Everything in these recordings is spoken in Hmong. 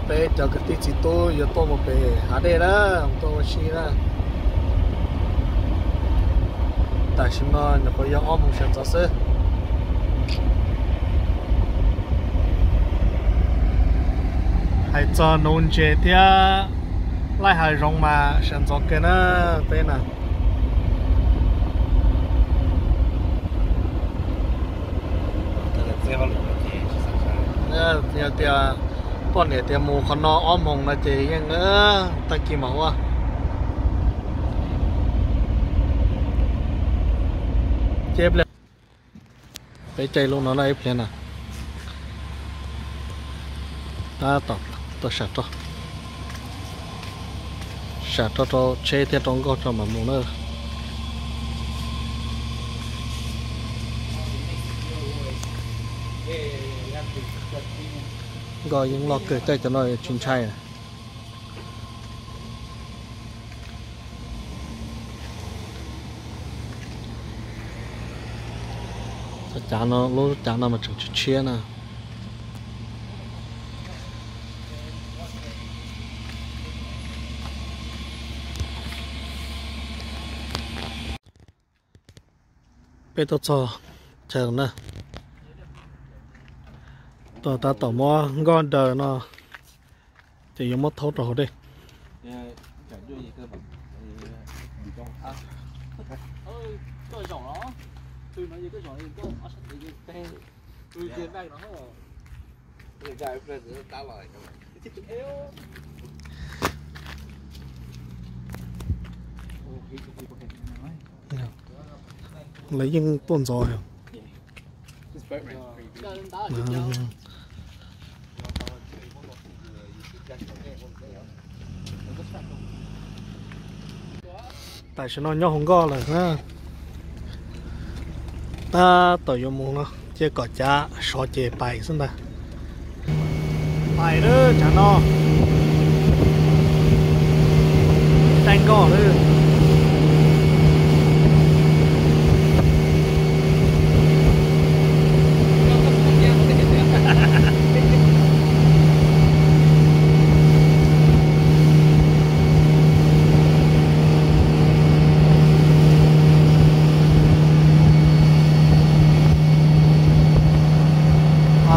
Peb cov kwv tij txiv tub yuav tuaj mus pem hav dej na, tuaj ua si na. Tam sim no nyuam qhuav yog ob moos sawv ntxov xwb. Hais txog nuv ntses thiab laij hav zoov mas sawv ntxov kawg na peb na. Yog tias poj niam tias mus qhov no ob moos no ces yeej tag kis mam ua. Ces peb caij lub no na ib pliag na. Tab tom tuaj sam rau, sam rau rau tsheb thiab rau nkoj rau mam mus na. Nkoj yeej loj kawg, caij cov no tsis ntshai. Cov cav no, lub cav no mas tseem tshiab tshiab na. Peb tuaj txog chaw na, tuaj tab tom muab nkoj daws no ces yuav muab thaub rau hauv dej. Lawv yeej tuaj ntxov. Tam sim no nyob hauv nkoj lawm na. Tab tom yuav mus no, cia kom cav sov ces pais xwb ntag. Pais lawm, cav no, caij nkoj lawm.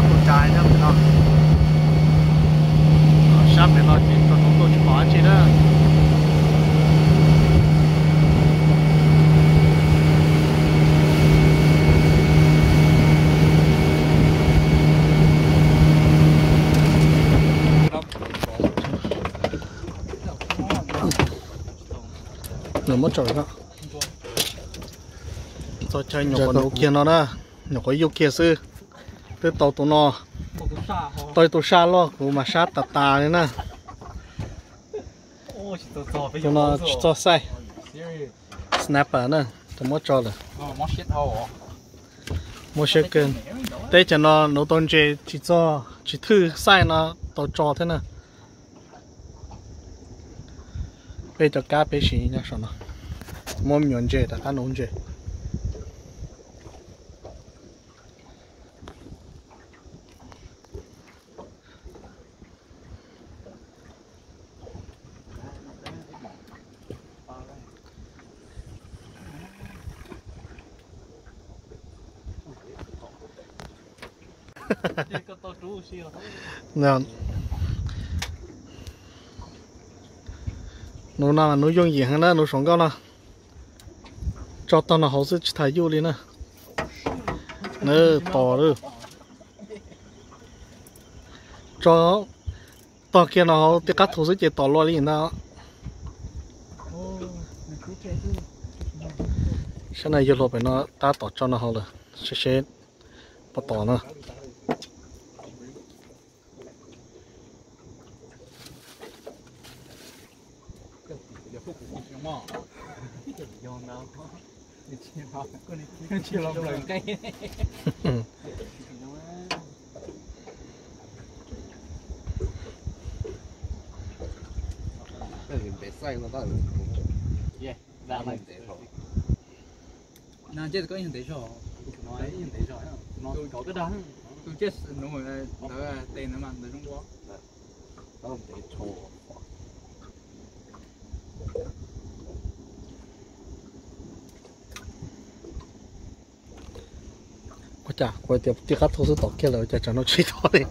Tus tsav nyob pem no, sab pem no ces tau tau tuaj tsis pom dab tsi na. Nws muab tso, txog chaw nyuam qhuav nuv kiag no na, nyuam qhuav yuj kiag xwb. Twb tau tus no, tau tus sab loj, kuv mas sab tas tas li na. Tus no tsis txog xaij, snapper na, tus muab tso lawm. Muab siab kawg. Teb chaws no nuv tau ntses tsis txog, tsis thwj xaij no tau tso thiab na. Peb cov kab peb siv nyob saum no, muab me nyuam ntses rov qab nuv ntses. Nuv no mas nuv yooj yim heev na, nuv saum nkoj no. Tso tog no hauv xwb tsis tas yuj li na. Tos lawm. Tso tog kiag no hauv tib qab thu xwb ces tom luaj li ntag. Sab no yawg hluas pem no tab tom tso no hauv lawm, seb seb puas tom na. Ua cas kuv tias tij qab thauj xwb tom kiag lawm ua cas tsam no tsis thauj li.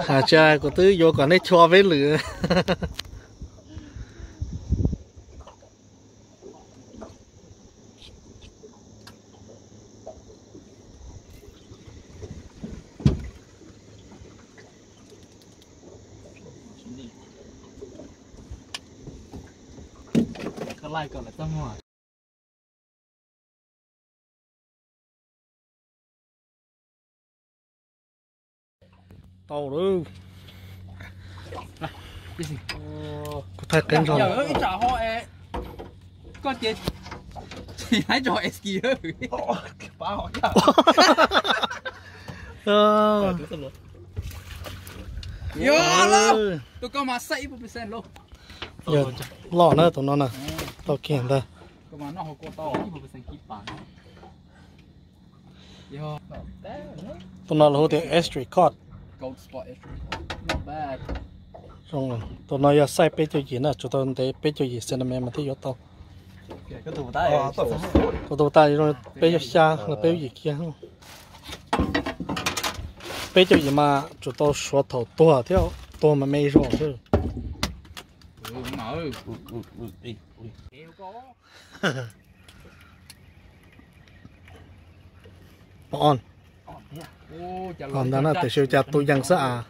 Has tsis, kuv twb yuav kom nej chua peb lwm. Tau lawm. Kuv thaij qeeb zog. Loj na tus no na, tau kiag ntag. Tus no lawv hu tias estuary cod. Zoo, tus no yog size peb caug yim na, tsum tau ntev peb caug yim centimeter mas thiaj yuav tau. Kuv tus tas peb caug xya los peb caug yim kiag. Peb caug yim mas tsum tau suav thaum tuag thiab, tuag mas me zog xwb. Pom os, ntawd na tiam sis cas tus yees xwb as.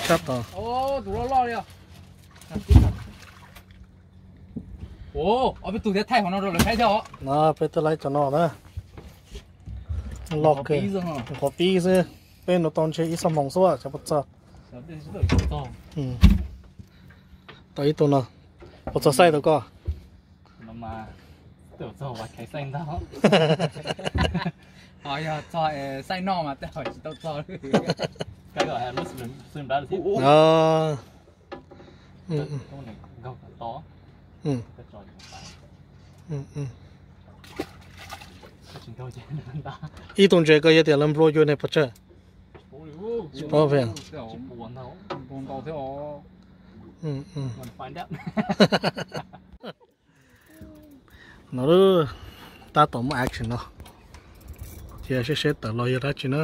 Sab tod. Peb twb laib cov no na. Loj kawg, qhuav pib xwb. Peb nuv tau ntshe ib xuab moos xwb xyov puas txog. Tau ib tug no, puas txog size tau koj? Ib tug ntses koj yuav tias lawv nplua cuag ne pov tsawg? Tsis paub pem. No tab tom muaj action no, cia seb seb tawm los yog dab tsi na.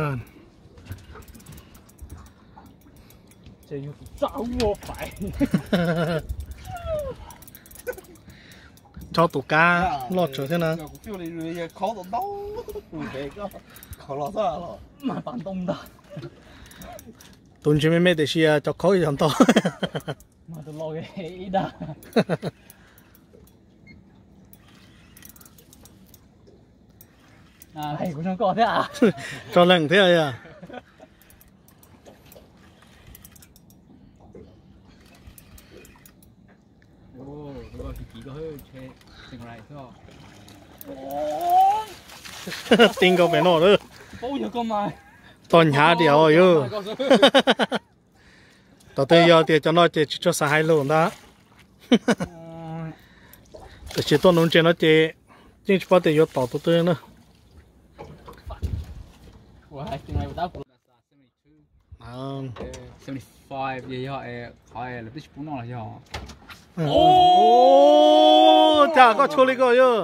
Tso tus kab loj tsawv thiab na. Tus ntsis me me tiam sis cov khaub yog ntau. Tso leej thiab yog. Ti nkaus pem no lawm. Tog hnyav diam yog. Thaum twg yog tias cov no ces tsis tshua xav hais lus ntag. Tiam sis tuaj nuv ntses no ces yeej tsis paub tias yuav tom tus twg na. Cas koj tshua li koj yog.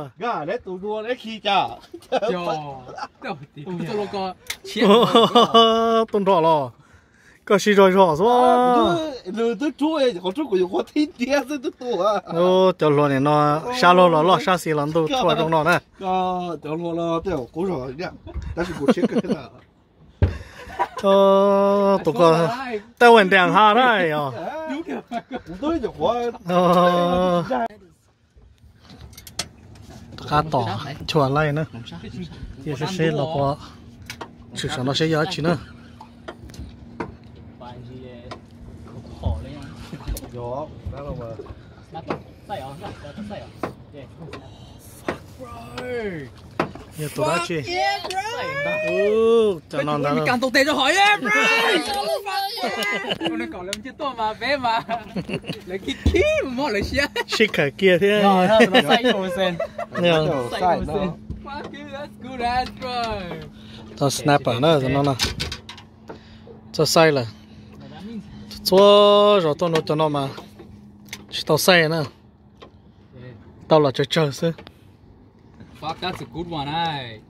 Tus nrho los koj sib zog zog xwb. Nws twb rub, qhov rub kuv yuav qhuav thib tiab xwb twb tuaj. Cov hluas nim no sab laug los loj sab xis los ntug tuaj zoo no na. Cov hluas los tej zaum qub zog, tab sis kuv siab kawg. Tus ko taj ua nteas ha na os. Kuv twb cov qhuav. Qab tom chua laij na. Cia seb seb los puas tshwm saum no seb yog dab tsi na. Yog tus dab tsi? Cov no ntag. Sib khawm kiag thiab. Tau snapper na, no no. Txog xaij lawm. Txhua zaus tuaj nuv cov no mas tsis tau xaij na. Tau los tsawg tsawg xwb. Fuck, that's a good one, eh?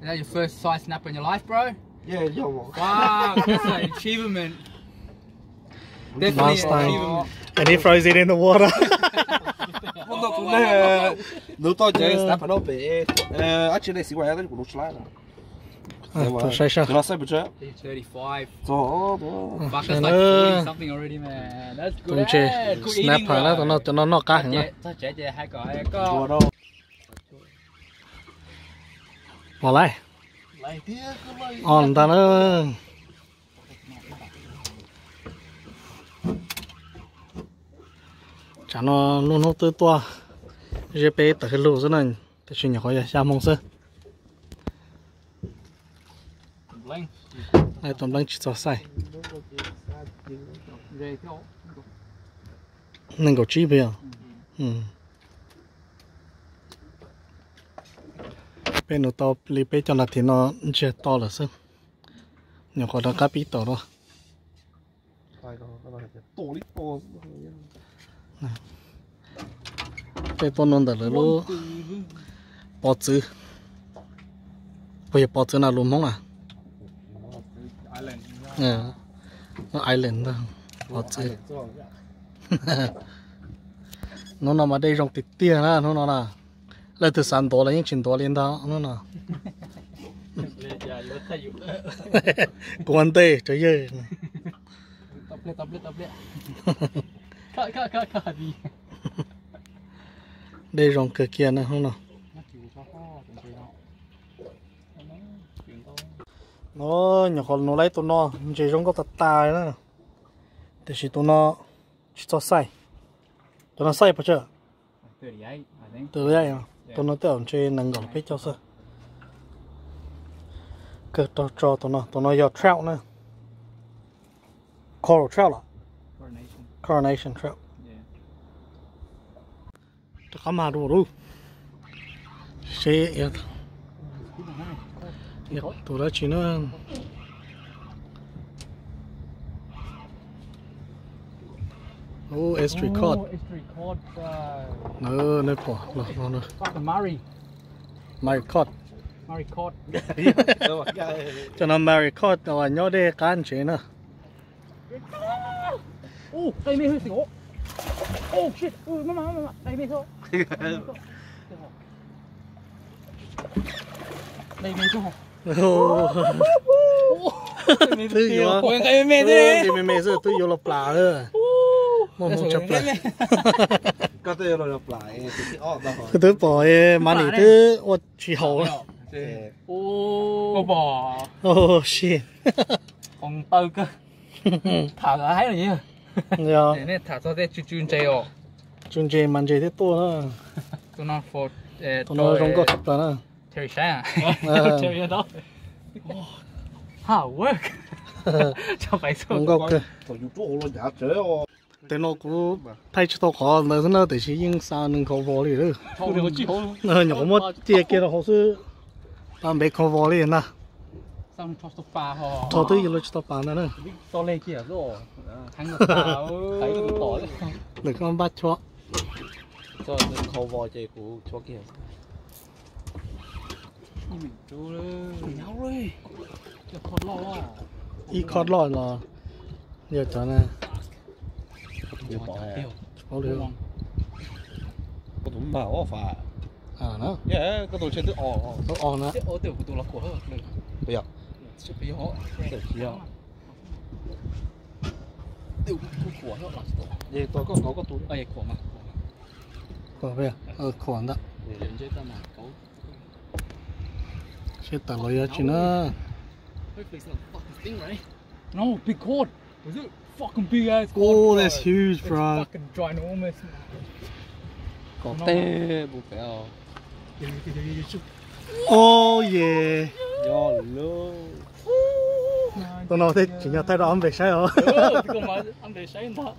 Is that your first size snapper in your life, bro? Yeah, yeah, bro. Wow, that's an achievement. Definitely an achievement. And he throws it in the water. Nws tau cov snapper no pem, actually, xib hwb, kuv nuv tsis laib. Saib saib. Fuck, that's like forty something already, man. That's good. Tus ntses snapper na, cov no noj qab heev na. Pom lawm. O ntag na. Tsam no lub hnub twb tuaj ze peb tawm hwj lug xwb na, tiam sis nyuam qhuav yog xya moo xwb. Tus npleeb tsis txog xaij. Nees nkaum tsib pes os. Peb nuv tau li peb cov nas this no ntsiag to lawm xwb. Nyuam qhuav rov qab pib tau los. Peb tuaj nuv ntawm lawv lub pov txwv. Puas yog pov txwv na lus Hmoob na? Island ntag, pov txwv. Hnub no mas dej zoo tiag tiag na hnub no na. Leej twg xav ntuav los yeej tsis ntuav li ntag hnub no. Kuv ua ntej rau yawg. Dej zoo kawg kiag na hnub no. No nyuam qhuav nuv laib tus no, ntses zoo nkauj tas tas na. Tiam sis tus no tsis txog xaij. Tus no xaij pes tsawg? Tus no tej zaum ntshe nees nkaum peb caug xwb. Kawg rog tso tus no, tus no yog trout na. Coral trout los? Coronation trout. Rov qab mag dua lub. Seb yog tus dab tsi na. Estuary cod. Nej pom los no na. Maricod. Cov no maricod uas nyob dej qab ntsev na. Twb yuav, nqis me me xwb twb yuav los plam lawm. Muaj hmoo tshaj plaws. Kuv twb pom mas nim twb ua tsis haum. Shit. Tham haib li. Tham txog tej tsw tsw ntses os. Tsw ntses mas ntses thiaj tuaj na. Tus no zoo nkauj tshaj plaws na. Zoo nkauj kawg. Tes no kuv thaij tsis tau qhov ntawd xwb na, tiam sis yeej xa nws khau vos li lawm. Nyuam qhuav muab cia kiag rau hauv xwb, tau npev khau vos li ntag. Rho twb yuav luag tsis tau pas ntag na. Lwm koj npaj chua. Ib khoj loj los yog cov na. Tsis paub li. Koj tus mas ob fam. Koj tus ntshe twb os na. Khuam ntag. Seb tas los yog tsi na. No, big cod. Was it? Fucking big ass cod, bro. Oh, that's huge, bro. It's fucking ginormous, man. Kom tej mus pem os. Oh yeah. Yog lawm. Tus no tej tsis nyob thaij rau ob npe saib os. Tus no mas ob npe saib ntag.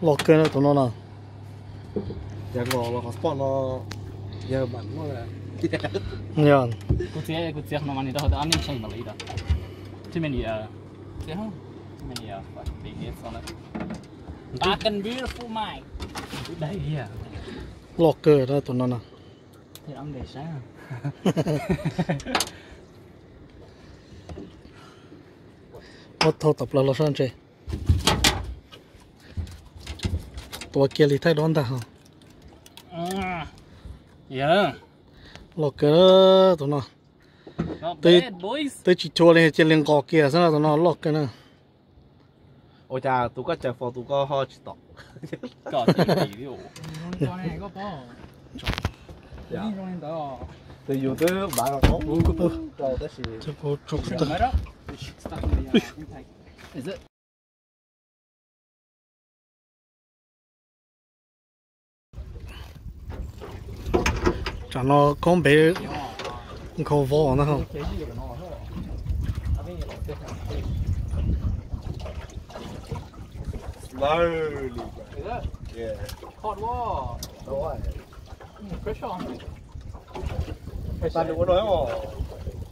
Loj kawg na tus no na. Yog. Kuv txiav, kuv txiav no mas nws rau hauv ab nej tshee mas li da. Too many, uh, too many, uh, fucking big heads on it. Fucking beautiful, mate. Loj kawg na tus no na. Muab thau tawm plaws los sab ntses. Tuav kiag li thaij duab ntag. Loj kawg tus no. Twb tsis chua li cia li nqos kiag xwb no, tus no loj kawg na. Ua cas tus koj caw fo tus koj ho tsis tom? Tus yus twb npav rau tab sis Tsam no khaub npev nkhaus vos na. Slowly, bro. Yeah. Hot water. No way. Mm, pressure on it. Pressure. Tag nws ua no.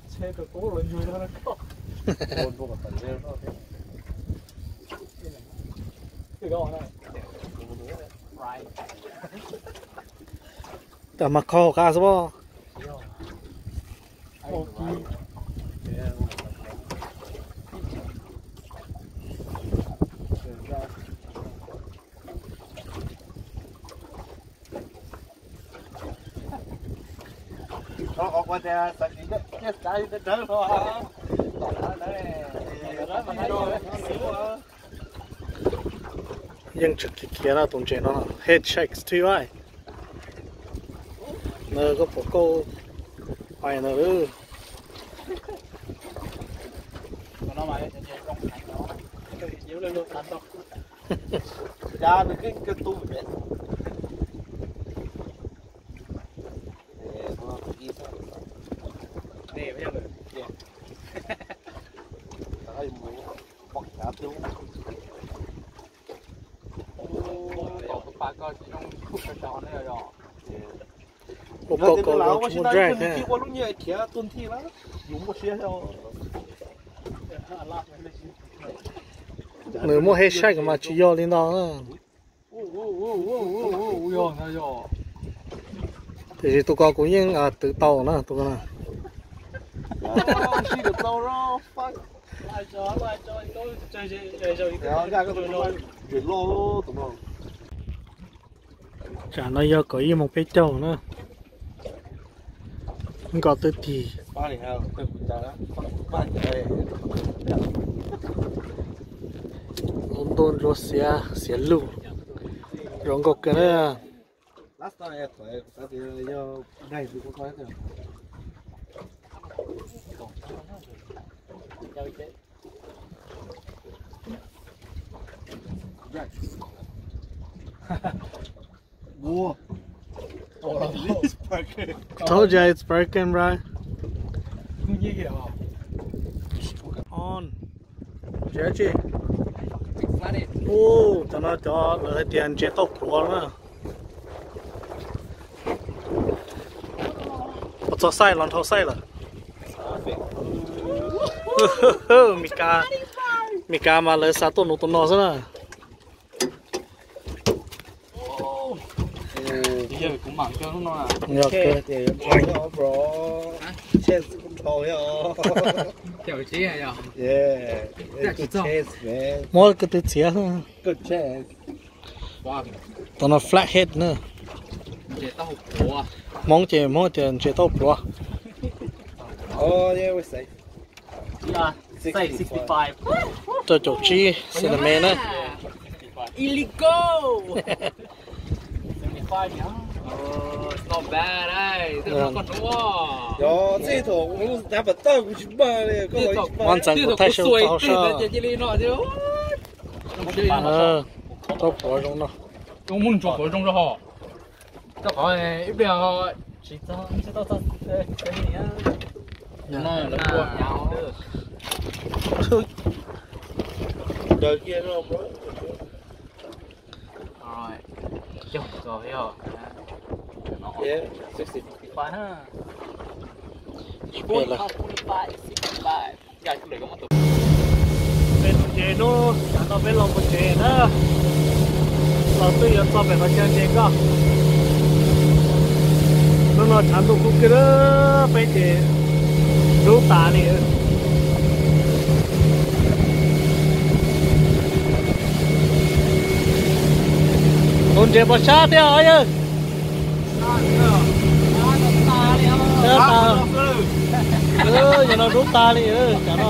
Tshe kawg tuab los nyuag no koj. Ua ntua kom tawm li no. Tam mas kho qab xwb pob. Yeej tseem khiav khiav na tus ntses no, head shakes too much. Na koj pom kauj pais ntawd. Ua koj koj zoo tsis muaj drag thiab. Nws muaj head shake mas tsis yog li ntawd. Tiam sis tus ko kuv yeej twv tau na tus ko na. Tsam no yog kaum ib moos peb caug na. Nkos twb tig. Lub ntuj ntsuab xiav xiav lug, zoo nkauj kawg na. Told you it's broken, bro. On. Ntses tsi? Ub, cov no cov lawv hais tias ntses tauj pluav na. Ua txog xaij los nrhau xaij lawm. Mes Kas, Mes Kas mas lawv xav tuaj nuv tus no xwb na. Muab ko tw txiav. Tus no flathead na. Hmoob ces Hmoob tias ntses tauj pluav. Rau caum tsib centimeter na. Illegal. Seventy five nhỉ? Ồ, it's not bad, eh. Tức là con đúng không? Yo, thế thôi, không dám bắt tao, cũng chỉ ba này, có Tiếp tục, tiếp tục có xoay tao sao? Tiếp tục, tiếp tục, tiếp tục, tiếp tục. Tau puav zoo no. Mus tso puav zoo ra ho. Tau qhov ib pliag ho tsis txog, tsis tau txog. No lawv ua nyav. Đời kia nó bro. Alright. Cog txog yog. Yeah, sixty. Sixty-five, huh? Forty-five, sixty-five. Peb tus ces hnub tsam no peb los mus tsev na, los twb yuav txog pem qhov chaw tsev koj. Hnub no tshav ntuj kub kiag, peb ces dub tas li. Tus ntses pos sab thiab os yawg. Yog no dub tag li, tsam no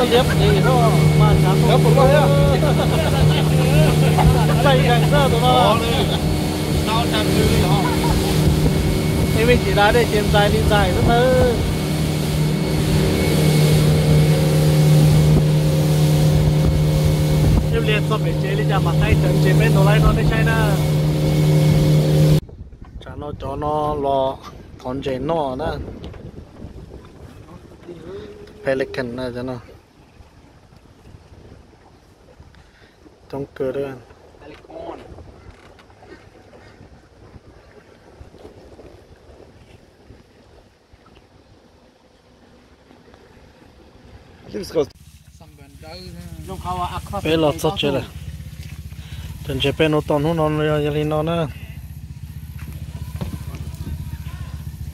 liab phem no mas tshav ntuj txaij zeeg xwb tus no. Ib me ntsis da dej ces ntxais li ntxais xwb nawb. Ib pliag txog pem tsev li cas mam thaij cov ntses peb ntaus laib no nej saib na. Tsam no cov no los thov ntses noj na. Pelican na cov no. Coob kawg. Peb los txog tsev lawm. Cov ntses peb ntaus tau hnub no yog li no na.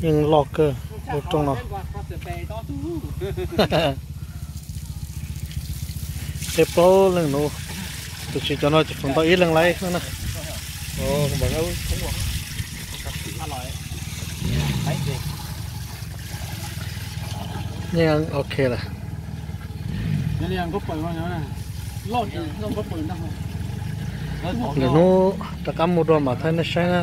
Yeej loj kawg ua rooj no. Peb plaub leeg nuv, tiam sis cov no ces feem ntau ib leeg laib xwb na. Yeej ok lawm. Lwm hnub rov qab mus dua mam thaij nej saib na.